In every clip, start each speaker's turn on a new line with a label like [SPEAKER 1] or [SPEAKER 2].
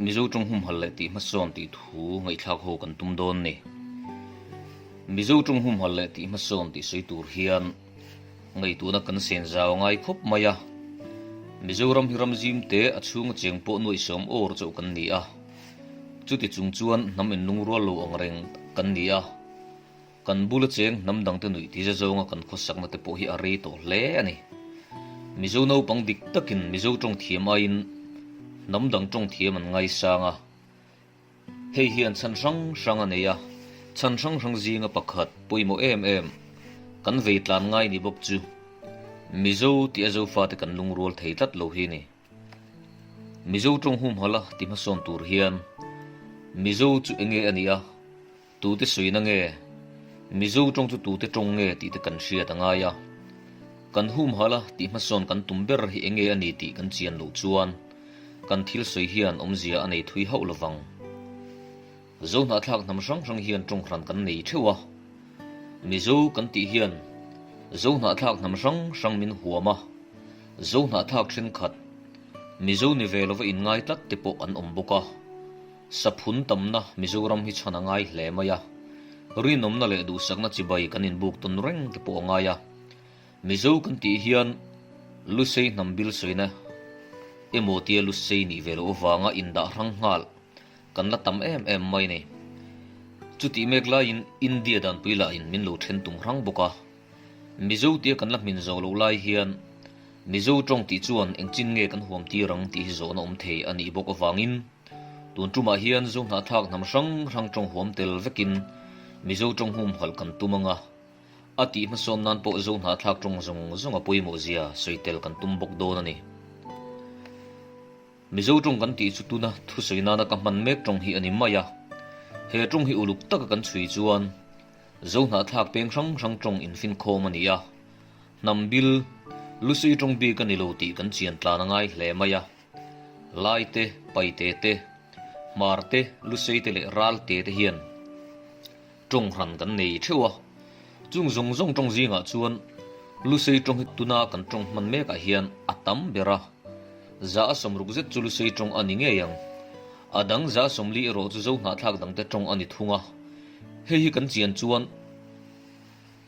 [SPEAKER 1] Mizo tawng humhalh leh tih hmasawn tih thu ngaihthlak ho kan tum dawn ni. Mizo tawng humhalh leh tih hmasawn tih sawi tur hian ngaihtuahna kan sen zau a ngai khawp mai a. Mizoram hi ram zim te a chhunga cheng pawh nuaihsawm awr chauh kan ni a. Chuti chung chuan hnam inlungrual lo ang reng kan ni a. Kan bula cheng hnam dangte nuih ti zazawnga kan khawsakna te pawh hi a rei tawh hle a ni. Mizo naupang dik takin Mizo tawng thiam aiin hnam dang tawng thiam an ngaisang a. Hei hian chhan hrang hrang a nei a, chhan hrang hrang zinga pakhat pawimawh em em kan vei tlan ngai ni bawk chu Mizo tih a Zofate kan lungrual thei tlat lo hi a ni. Mizo tawng humhalh a ti hmasawn tur hian Mizo chu enge a nih a? Tute suina nge? Mizo tawng chu tute tawng nge tih te kan hriat a ngai a. Kan humhalh a tih hmasawn kan tum ber hi enge a ni tih kan chian loh chuan kan thil sawi hian awmzia a nei thui hauh lovang. Zo hnahthlak hnam hrang hrang hian tawng hran kan nei theuh a. Mizo kan tih hian Zo hnahthlak hnam hrang hrang min huam a. Zo hnahthlak thenkhat Mizo ni ve lova inngai tlat te pawh an awm bawk a. Saphun tamna Mizoram hi chhan a ngai hle mai a, rinawmna leh duhsakna chibai kan inbuk tawn reng te pawh a ngai a. Mizo kan tih hian Lusei hnam bil sawina emaw tia Lusei nih ve loh avanga indah hrang nghal kan la tam em em mai ni. Chutih mek laiin India danpui lahin min lo then tum hrang bawk a. Mizo tia kan la hmin zawh loh lai hian Mizo tawng tih chuan engchin nge kan huam tir ang tih hi zawhna awm thei a nih bawk avangin Tun tumah hian Zo hnahthlak hnam hrang hrang tawng huam tel vekin Mizo tawng humhalh kan tum ang a, a tih hmasawn nan pawh Zo hnahthlak tawng zawng zawng a pawimawh zia sawi tel kan tum bawk dawn a ni. Mizo tawng kan tih chu tuna thusawi nana ka hman mek tawng hi a ni mai a, he tawng hi uluk taka kan chhui chuan Zo hnahthlak peng hrang hrang tawng infinkhawm a ni a, hnam bil Lusei tawng bik a ni lo tih kan chian tlan a ngai hle mai a. Lai te, Paite te, Hmar te, Lusei te leh Ralte te hian tawng hran kan nei theuh a. Chung zawng zawng tawng zingah chuan Lusei tawng hi tuna kan tawng hman mekah hian a tam ber a. Za a sawmruk zet chu Lusei tawng a ni ngei ang. A dang za 40 erawh chu Zohnahthlak dangte tawng a ni thung a. Hei hi kan chian chuan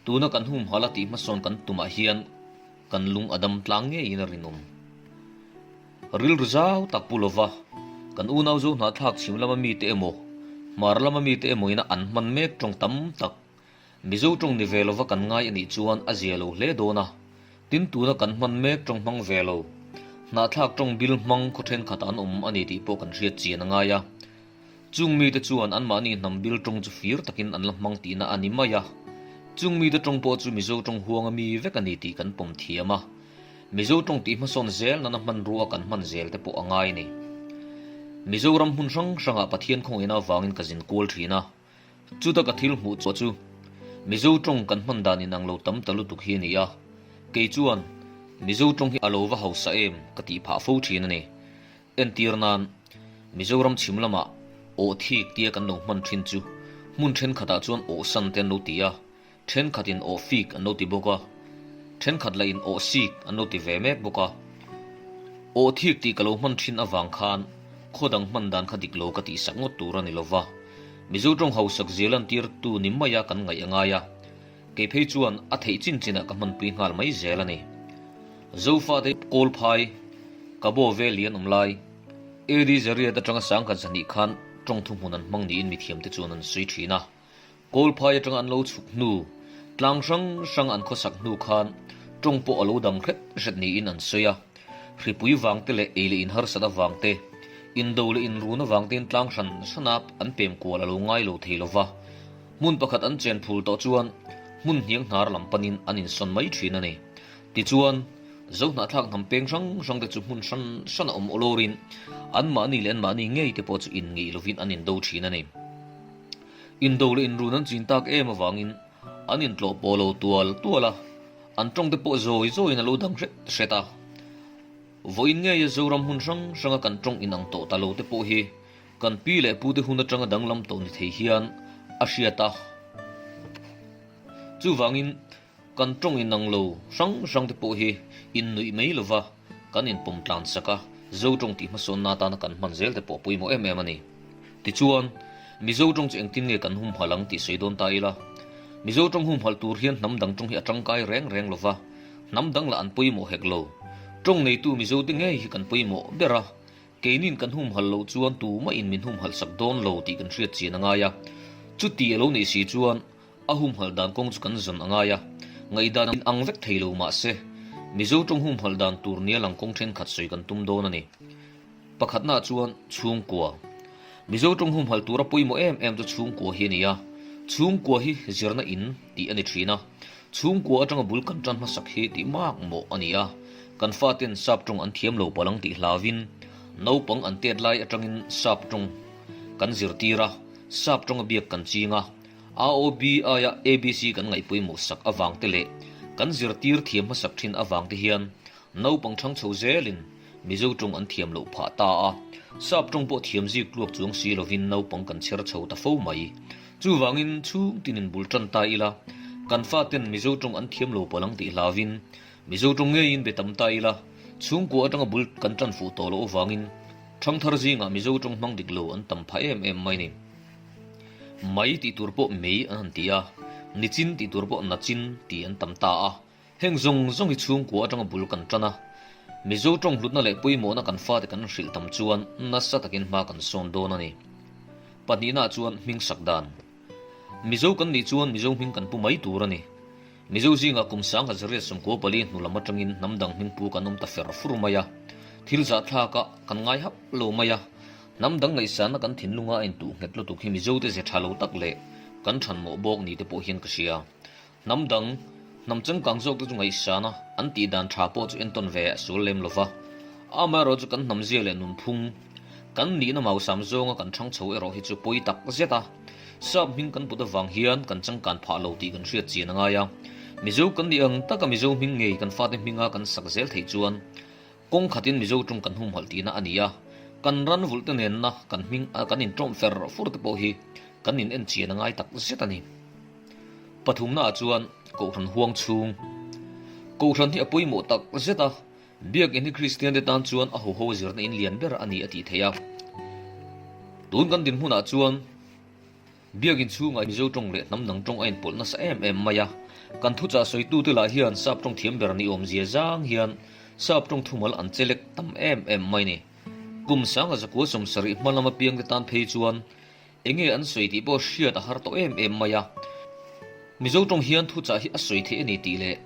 [SPEAKER 1] tuna kan humhalh a tih hmasawn kan tumah hian Kan lung a dam tlang ngeiin a rinawm. Rilru zau tak pu lova, kan unau zo hnahthlak chhim lama mite emaw, hmar lama mite emaw ina an hman mek tawng tam tak, Mizo tawng ni ve lova kan ngai a nih chuan a zia lo hle dawn a. Tin tuna kan hman mek tawng hmang ve lo, hnahthlak tawng bil hmang khaw thenkhat an awm a ni tih pawh kan hriat chian a ngai a. Chung mite chuan anmahni hnam bil tawng chu fir takin an la hmang tihna a ni mai a. Chung mite tawng pawh chu Mizo tawng huanga mi vek a ni tih kan pawm thiam a. Mizo tawng tih hmasawn zel nana hmanrua kan hman zel te pawh a ngai a ni. Mizoram hmun hrang hrangah Pathian khawngaihna avangin ka zin kual thin a. Chuta ka thil hmuh chhuah chu Mizo tawng kan hman dan inang lo tam ta lutuk hi a ni a. Kei chuan Mizo tawng hi a lo va hausa em ka tih phah fo thin a ni. Entir nan, Mizoram chhim lamah awh thik tia kan lo hman thin chu hmun thenkhatah chuan awh san te an lo ti a, thenkhatin awh fik an lo ti bawk a, thenkhat lahin awh sik an lo ti ve mek bawk a. Awh thik tih ka lo hman thin avang khan khaw dang hman dan kha dik lo ka tihsak ngawt tur a ni lo va, Mizo tawng hausak zia lantirtu ni maia kan ngaih a ngai a, kei phei chuan a theih chin chinah ka hmanpui nghal mai zel a ni. Zofate Kawlphai, Kabo vel lian awm lai, AD Zariat atanga sangkhat zahnih khan tawng thuhmun an hmang niin mithiamte chuan an sawi thin a. Kawlphai atanga an lo chhuk hnu, tlang hrang hrang an khawsak hnu khan tawng pawh a lo dang hret hret niin an sawi a. Hripui vangte leh ei leh inharsat avangte, indo leh inrun avangtein tlang hran hrana an pem kual a lo ngai lo thei lova. Hmun pakhat an chen phul tawh chuan hmun hniang hnar lam panin an insawn mai thin a ni. Tichuan, Zohnahthlak hnam peng hrang hrang te chu hmun hran hran a awm awlawrin anmahni leh anmahni ngei te pawh chu inngeih lovin an indo thin a ni. Indo leh inrun an chin tak em avangin an intlawh pawh lo tual tual a, an tawng te pawh zawi zawiin a lo dang hret hret a. Vawiin ngeia Zoram hmun hrang hranga kan tawng inang tawh ta lo te pawh hi kan pi leh pute hun atanga danglam tawh ni thei hian a hriat a. Chuvangin, Kan tawng inang lo hrang hrang te pawh hi innuih mai lova kan inpawm tlan sak a, Zo tawng tih hmasawnna atana kan hman zel te pawh pawimawh em em a ni. Tichuan, Mizo tawng chu engtin nge kan humhalh ang tih sawi dawn ta ila. Mizo tawng humhalh tur hian hnam dang tawng hi a tangkai reng reng lo va, hnam dang lah an pawimawh hek lo. Tawng neitu Mizo te ngei hi kan pawimawh ber a, keinin kan humhalh loh chuan tumahin min humhalh sak dawn lo tih kan hriat chian a ngai a. Chuti a lo nih si chuan A humhalh dan kawng chu kan zawn a ngai a, ngaihdan in ang vek thei lo mah se, Mizo tawng humhalh dan tur nia lang kawng thenkhat sawi kan tum dawn a ni. Pakhatnaah chuan chhungkua. Mizo tawng humhalh tura pawimawh em em chu chhungkua hi a ni a, chhungkua hi zirna in tih a ni thin a, chhungkua atanga bul kan tan hmasak hi tih mak mawh a ni a, kan faten sap tawng an thiam lo palang tih hlauvin naupang an tet lai atangin sap tawng kan zirtir a, sap tawnga biak kan ching a, AOB aia ABC kan ngaihpawimawh sak avang te leh kan zirtir thiam hmasak thin avang te hian naupang thang chho zelin Mizo tawng an thiam loh phah ta a, Sap tawng pawh thiam zik tluak chuang si lovin naupang kan chher chho ta fo mai. Chuvangin chhung tinin bul tan ta ila, kan faten Mizo tawng an thiam lo palh ang tih hlauvin Mizo tawng ngeiin be tam ta ila, chhungkua atanga bul kan tan fuh tawh loh avangin thangthar zingah Mizo tawng hmang dik lo an tam phah em em mai ni. Mai tih tur pawh mei an han ti a, nichin tih tur pawh nachin tih an tam ta a. Heng zawng zawng hi chhungkua atanga bul kan tan a, Mizo tawng hlutna leh pawimawhna kan fate kan hrilh tam chuan nasa takin hma kan sawn dawn a ni. Pahnihnaah chuan hming sak dan. Mizo kan nih chuan Mizo hming kan pu mai tur a ni. Mizo zingah kum sangha zariat 94 hnu lam atangin hnam dang hming pu kan awm ta fer fur mai a, thil zahthlakah kan ngai hauh lo mai a, hnam dang ngaihsanna kan thinlunga a intuh nghet lutuk hi Mizote ze tha lo tak leh kan thanmawh bawk ni te pawh hian ka hria. Hnam dang, hnam changkang zawk te chu ngaihsana an tih dan tha pawh chu entawn ve a sual lem lo va. Amaherawh chu kan hnam zia leh nunphung, kan nihna mausam zawnga kan thang chho erawh hi chu pawi tak zet a. Sap hming kan put avang hian kan changkan phah lo tih kan hriat chian a ngai a. Mizo kan nih ang taka Mizo hming ngei kan fate hminga kan sak zel theih chuan kawng khatin Mizo tawng kan humhalh tihna a ni a. Kan ran vulh te nenna kan hming a kan inṭawm fer fur te pawh hi kan in en chian a ngai tak zet a ni. Pathumnaah chuan Kohhran huang chhung. Kohhran hi a pawimawh tak zet a. Biakinn hi Kristiante tan chuan a hoho zirna in lian ber a ni a tih theih a. Tun kan dinhmunah chuan Biakinn chhungah Mizo tawng leh hnam dang tawng a inpawlh nasa em em mai a. Kan thuchah sawitute lah hian sap tawng thiam ber ni awmzia zang hian sap tawng thumal an chelek tam em em mai ni. Kum sanga zakua 70 hma lama piangte tan phei chuan Enge an sawi tih pawh hriat a har tawh em em mai a. Mizo tawng hian thuchah hi a sawi theih a ni tih leh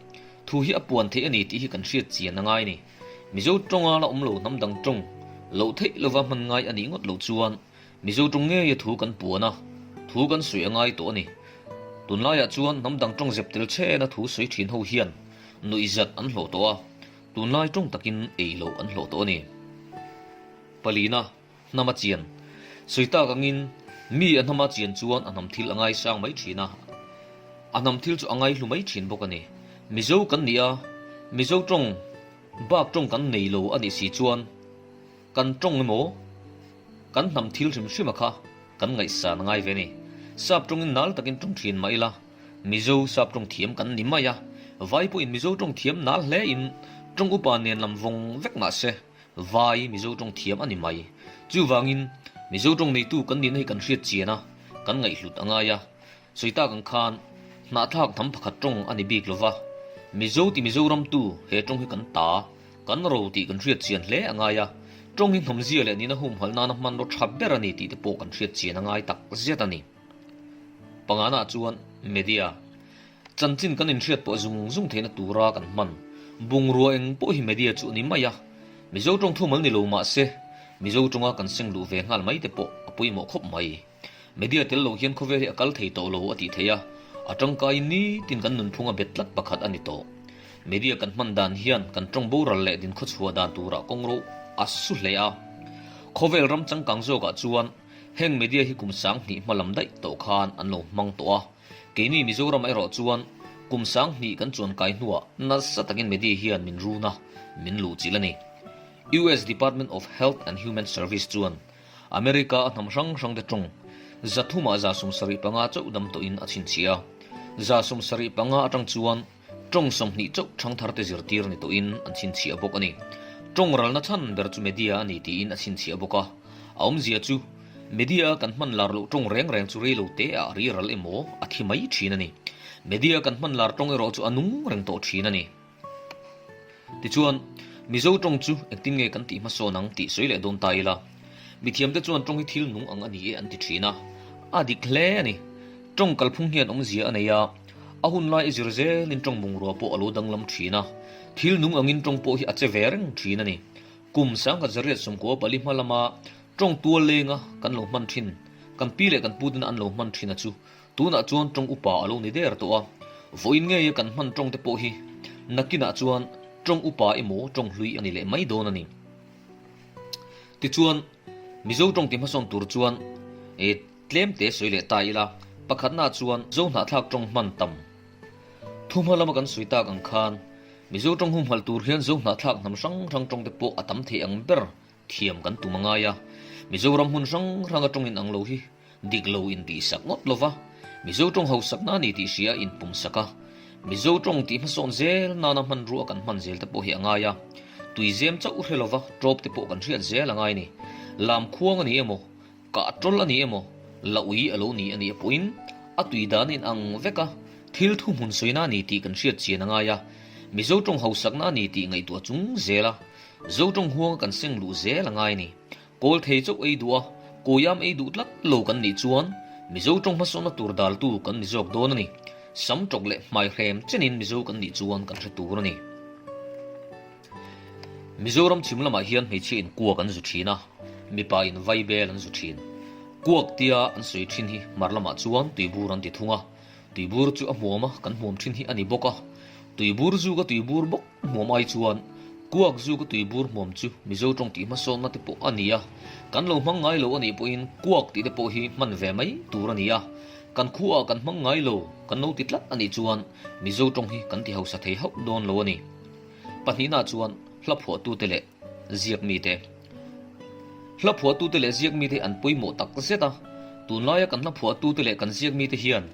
[SPEAKER 1] thu hi a puan theih a ni tih hi kan hriat chian a ngai ni. Mizo tawnga la awm lo hnam dang tawng loh theih lova hman ngai a nih ngawt loh chuan Mizo tawng ngeia thu kan puan a, thu kan sawi a ngai tawh a ni. Tunlaiah chuan hnam dang tawng zep tel chhena thu sawi thin ho hian nuihzat an hlawh tawh a, tunlai tawng takin ei loh an hlawh tawh a ni. Palina. Hnama chian. Sawi tak angin, mi a hnama chian chuan a hnam thil a ngaisang mai thin a, a hnam thil chu a ngaihlu mai thin bawk a ni. Mizo kan ni a, Mizo tawng bak tawng kan nei lo a nih si chuan kan tawng emaw kan hnam thil hrim hrima kha kan ngaihsan a ngai ve a ni. Sap tawngin nal takin tawng thin mah ila, Mizo sap tawng thiam kan ni mai a, vai pawhin Mizo tawng thiam nal hle in tawng upa nen lam vawng vek mah se, Vai Mizo tawng thiam a ni mai. Chuvangin, Mizo tawng neitu kan nihna hi kan hriat chian a, kan ngaihhlut a ngai a. Sawi tak ang khan, hnahthlak hnam pakhat tawng a ni bik lova, Mizo ti Mizoramtu he tawng hi kan ta, kan ro tih kan hriat chian hle a ngai a. Tawng hi hnawmzia leh nihna humhalh nana hmanraw tha ber a ni tih te pawh kan hriat chian a ngai tak zet a ni. Pangana chuan media. Chanchin kan inhriat pawh zung zung theihna tura kan hman bungrua eng pawh hi media chu a ni mai a, Mizo tawng thumal ni lo mah se, Mizo tawnga kan seng luh ve nghal mai te pawh a pawimawh khawp mai. Media tel lo hian khawvel hi a kal thei tawh lo a tih theih a, a tangkaiin nitin kan nunphunga bet tlat pakhat a ni tawh. Media kan hman dan hian kan tawng boral leh dinkhawchhuah dan turah kawngro a su hle a. Khawvel ram changkang zawkah chuan heng media hi kum 2000 hma lam daih tawh khan an lo hmang tawh a. Keini Mizoram erawh chuan kum 2000 kan chuan kai hnuah nasa takin media hian min run a, min luhchilh a ni. US Department of Health and Human Service chuan America a hnam hrang hrangte tawng zathumah 75 chauh dam tawhin a chhinchhiah a, 75 atang chuan tawng 20 chauh thangtharte zirtir ni tawhin an chhinchhiah bawk a ni. Tawng ralna chhan ber chu media a ni tiin a chhinchhiah bawk a. A awmzia chu, media kan hman lar loh tawng reng reng chu rei lo te ah ri ral emaw a thi mai thin a ni. Media kan hman lar tawng erawh chu a nung reng tawh thin a ni. Tichuan, Mizo tawng chu engtin nge kan tih hmasawn ang tih sawi leh dawn ta ila. Mithiamte chuan tawng hi thil nung ang a ni e an ti thin a. A dik hle a ni. Tawng kalphung hian awmzia a nei a, a hun lai i zir zelin tawng bungrua pawh a lo danglam thin a. Thil nung angin tawng pawh hi a che ve reng thin a ni. Kum 1994 hma lama tawng tual lenga kan lo hman thin, kan pi leh kan puten an lo hman thin a chu Tunah chuan tawng upa a lo ni der tawh a, vawiin ngeia kan hman tawng te pawh hi nakinah chuan tawng upa emaw tawng hlui a ni leh mai dawn a ni. Tichuan, Mizo tawng ti hmasawn tur chuan e tlem te sawi leh ta ila, pakhatna chuan Zo hnahthlak tawng hman tam. Thuhma lama kan sawi tak ang khan Mizo tawng humhalh tur hian Zo hnahthlak hnam hrang hrang tawng te pawh a tam thei ang ber thiam kan tum a ngai a, Mizoram hmun hrang hranga tawng in ang lo hi Dik lo in tihsak ngawt lova, Mizo tawng hausakna a ni tih hria in pumsak a, Mizo tawng tih hmasawn zel nana hmanrua kan hman zel te pawh hi a ngai a, tuizem chauh hre lova tawp te pawh kan hriat zel a ngai ni. Lam khuang a ni emaw, kah tawl a ni emaw, la ui a lo ni a nih pawhin a tui dan in ang vek a, thil thuhmun sawina a ni tih kan hriat chian a ngai a, Mizo tawng hausakna a ni tih ngaihtuah chung zel a, Zo tawng huanga kan seng luh zel a ngai ni. Kawl thei chauh ei duh a, kawiam ei duh tlat lo kan nih chuan Mizo tawng hmasawnna tur daltu kan ni zawk dawn a ni. Sam tawk leh hmai hrem chenin Mizo kan nih chuan kan hre tur a ni. Mizoram chhim lamah hian hmeichhia in kuak an zu thin a, mipa in vaibel an zu thin. Kuak tia an sawi thin hi hmar lamah chuan tuibur an ti thung a, tuibur chu a hmuam a, kan hmuam thin hi a ni bawk a. Tuibur zu ka tuibur bawk. Hmuam ai chuan kuak zu ka tui bur hmuam chu Mizo tawng tih hmasawnna te pawh a ni a, kan lo hmang ngai lo a nih pawhin kuak tih te pawh hi hman ve mai tur a ni a, kan khuaah kan hmang ngai lo kan lo ti tlat a nih chuan Mizo tawng hi kan ti hausa thei hauh dawn lo a ni. Pahnihna chuan hla phuahtute leh ziak mite. Hla phuahtute leh ziak mite hi an pawimawh tak zet a, tunlaia kan hla phuahtute leh kan ziak mite hian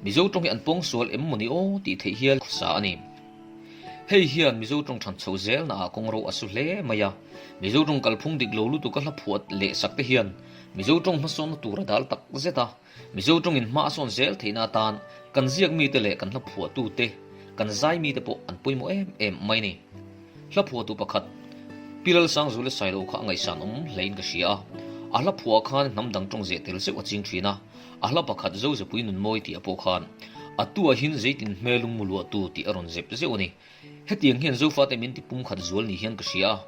[SPEAKER 1] Mizo tawng hi an pawngsual em maw ni aw tih theih hial khawsa a ni. Hei hian Mizo tawng than chho zelna ah kawng ro a su hle mai a, Mizo tawng kalphung dik lo lutuk a hla phuat leh sak te hian Mizo tawng hmasawnna tur a dal tak zet a, Mizo tawngin hma a sawn zel theihna atan kan ziak mite leh kan hla phuahtu te, kan zai mite pawh an pawimawh em em mai ni. Hla phuahtu pakhat, Pi Lalsangzula Sailo kha a ngaihsan awm hlein ka hria a, a hla phuah khan hnam dang tawng zeh tel zeuh a ching thin a, A hla pakhat Zozepui Nunmawi tih a pawh khan a tuahin zeitin hmelung mu luahtu tih a rawn zep zeuh a ni. Hetiang hian Zofate min ti pumkhat zual ni hian ka hria a,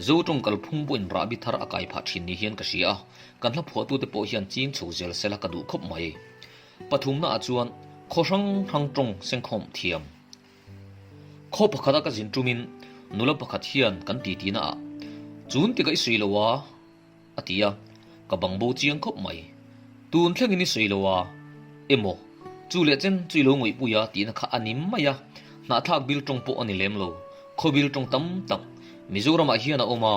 [SPEAKER 1] Zo tawng kalphung pawhin rahbi thar a kai phah thin ni hian ka hria a, kan hla phuahtute pawh hian ching chho zel sela ka duh khawp mai. Pathumna ah chuan khaw hrang hrang tawng sengkhawm thiam. Khaw pakhata ka zin tumin nula pakhat hian kan titi na ah, Chun tikah i sawi lo a? A ti a, ka bang bo chiang khawp mai. Tun thlengin i sawi lo a, emaw, chu leh chen chu i lo ngawihpui a tihna kha a ni mai a, hnahthlak bil tawng pawh a ni lem lo. Khaw bil tawng tam tak Mizoramah hian a awm a,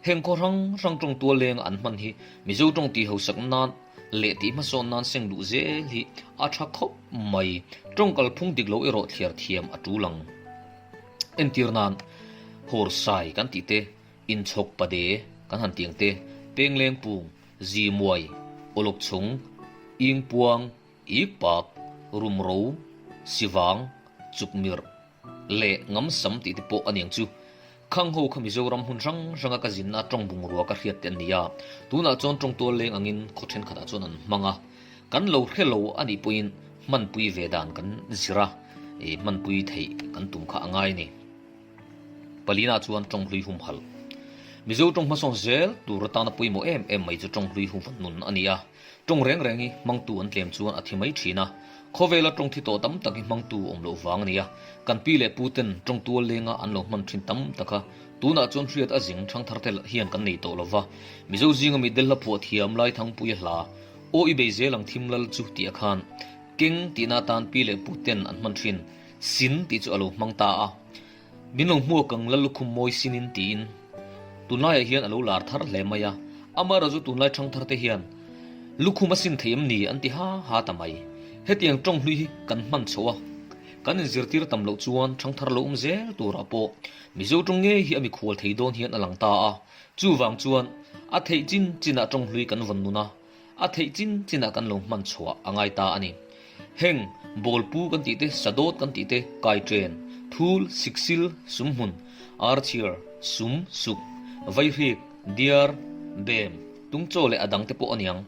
[SPEAKER 1] heng khaw hrang hrang tawng tual lenga an hman hi Mizo tawng tih hausak nan leh tih hmasawn nan seng duh zel hi a tha khawp mai. Tawng kalphung dik lo erawh thliar thiam a tul ang. Entir nan, Hawrsai kan tih te, Inchhawk pade kan han tiang te, Pengleng pung, Zi muai, Awlawk chung, Ing puang, Ik pak, Rum ro, Sivang, Chukmirh leh Ngamsam tih te pawh a niang chu. Khang ho kha Mizoram hmun hrang hranga ka zinna tawng bungrua ka hriat te an ni a, tunah chuan tawng tual leng angin khaw thenkhatah chuan an hmang a, kan lo hre lo a nih pawhin hmanpui ve dan kan zir a, hmanpui theih kan tum kha a ngai a ni. Palina chuan tawng hlui humhalh. Mizo tawng hmasawn zel tur atana pawimawh em em mai chu tawng hlui humhalh nun a ni a. Tawng reng reng hi hmangtu an tlem chuan a thi mai thin a. Khawvela tawng thi tawh tam tak hi hmangtu awm loh vang a ni a. Kan pi leh pu ten tawng tual lenga an lo hman thin tam tak a. Tunah chuan hriat a zing thangthar te hian kan nei tawh lova. Mizo zinga mi Delhla phuah thiam Laithangpuia hla, Aw i bei zel ang thim lal chu tih a khan keng tihna atan pi leh pu ten an hman thin. Sin tih chu a lo hmang ta a, Min lo hmuak ang Lal lukhum mawi sinin tiin tunlaiah hian a lo lar thar hle mai a, amaherawhchu tunlai thangthar te hian lukhum a sin thei em ni an ti ha ha ta mai. Hetiang tawng hlui hi kan hman chho a, Kan inzirtir tam loh chuan ṭhangthar lo awm zel turah pawh Mizo ṭawng ngei hi a mikhual thei dawn hian a lang ta a. Chuvang chuan a theih chin chinah ṭawng hlui kan vawn nun a, a theih chin chinah kan lo hman chhuah a ngai ta a ni. Heng, bawlpu kan tih te, sadawt kan tih te, kaiṭen, thul, siksil, sumhmun, archhiar, sum, suk, vaihrik, diar, bem, tungchaw leh a dangte pawh a niang.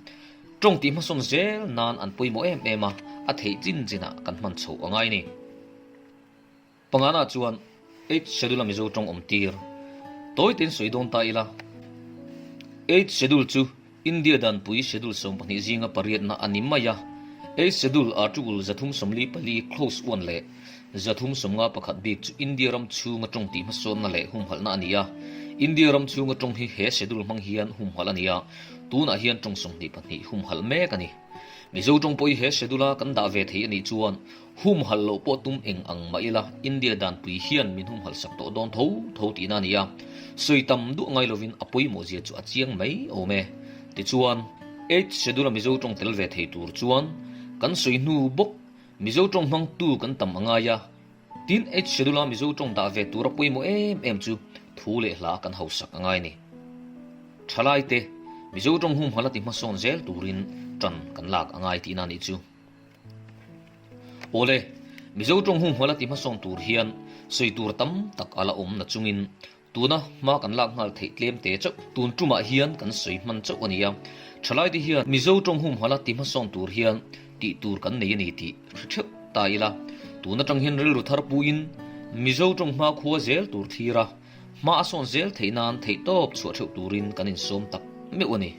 [SPEAKER 1] Ṭawng tih hmasawn zel nan an pawimawh em em a, a theih chin chinah kan hman chhoh a ngai a ni. Pangana chuan Eighth Schedule a Mizo tawng awm tir. Tawi tein sawi dawn ta ila. Eighth Schedule chu India danpui Schedule 12 zinga pariatna a ni mai a. Eighth Schedule Article 344 Clause 1 leh 351 bik chu India ram chhunga tawng tih hmasawnna leh humhalhna a ni a. India ram chhunga tawng hi he Schedule hmang hian humhalh a ni a, tunah hian tawng 22 humhalh mek a ni. Mizo tawng pawh hi he Schedule a kan dah ve thei a nih chuan Humhalh loh pawh tum eng ang mah ila, India danpui hian min humhalh sak tawh dawn tho tho tihna a ni a, sawi tam duah ngai lovin a pawimawh zia chu a chiang mai awm e. Tichuan, Eighth Schedule a Mizo tawng tel ve thei tur chuan kan sawi hnu bawk Mizo tawng hmangtu kan tam a ngai a, tin Eighth Schedule a Mizo tawng dah ve tura pawimawh em em chu thu leh hla kan hausak a ngai a ni. Thalaite, Mizo tawng humhalh a ti hmasawn zel turin tan kan lak a ngai tihna a nih chu. Awle, Mizo tawng humhmal a ti hmasawn tur hian sawi tur tam tak a la awm na chungin tuna hma kan lak nghal theih tlem te chauh tun tumah hian kan sawi hman chauh a ni a. Thalaite hian Mizo tawng humhmal a ti hmasawn tur hian tih tur kan nei a ni tih hre theuh ta ila. Tun atang hian rilru thar puiin Mizo tawng hmakhua zel tur thlir a, hma a sawn zel theih nan theihtawp chhuah theuh turin kan insawm tak meuh a ni.